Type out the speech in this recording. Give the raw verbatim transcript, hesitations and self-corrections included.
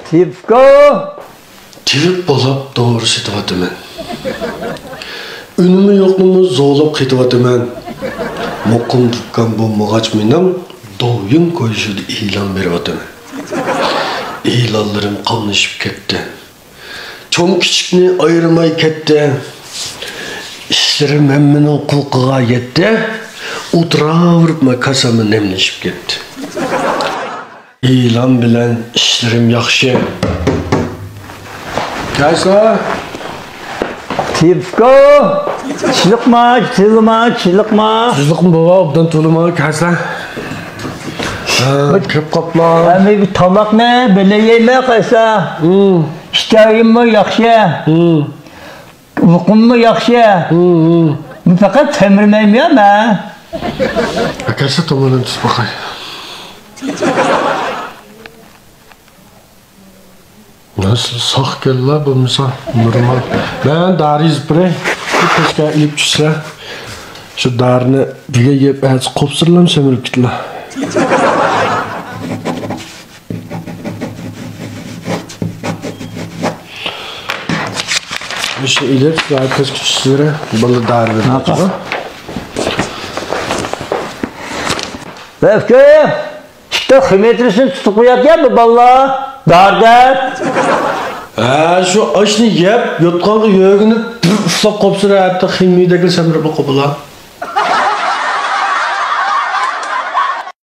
تېۋىپكو! تېۋىپ بولاپ دورا سېتىۋاتىمەن. ئۈنۈمى يوقنىمۇ زورلاپ قېتىۋاتىمەن. مۇقىم دۇكان بولمىغاچ مېنىڭ دوۋيىن كويشۇدا ئېلان بېرىۋاتىمەن. ئېلانلىرىم قاملىشىپ كەتتى. چوڭ-كىچىكنى ئايرىماي كەتتى. ئىشلىرىم ھەممىنىڭ قۇلىقىغا يەتتى. ئولتۇراۋېرىپمۇ كاساممۇ نەملىشىپ كەتتى. ئېلان بىلەن ئىشلىرىم ياخشى. كەلسە. تېۋىپكو! چىلىقما، تىلىما، چىلىقما. تېزلىقمۇ بوۋا، ئوبدان تولىما، كەلسە. ھە، كىرىپ قاپلا. ھە، مەن بىر تاماقنى بىللە يەيمەن، كەلسە. ھىم. ئىشتىھايىممۇ ياخشى. ھىم. ئۇيقۇممۇ ياخشى. ھىم، ھىم. مەن پەقەت سەمرىمەيمەن يا مەن. ئەكەلسە تاماقنى تۇتۇپ باقاي. يا سىز ساقكەنلا بولمىسا نورمال. مەن دارى يېزىپ بېرەي. شۇ كەسكە ئېلىپ چۈشسە، شۇ دارىنى بۈگۈن يەپ، ئەتىسى قوپسىرىلام سەمرىپ كېتىلا. مۇشۇنى ئېلىپ، كەسكە چۈشسە، بالىلار دارى بېرىدۇ. ئاكا. ئىككى خىل مېتىرسىنى تۇتۇپ قوياتتى بۇ بالىلار. دارى دەپ. ھە، شۇ ئاشنى يەپ، يوتقانغا يۆگىنىپ، بىر ئۇسساپ قوپسىرا، ھەتتا خىمىيدەكلا سەمرىپ قوپىلا.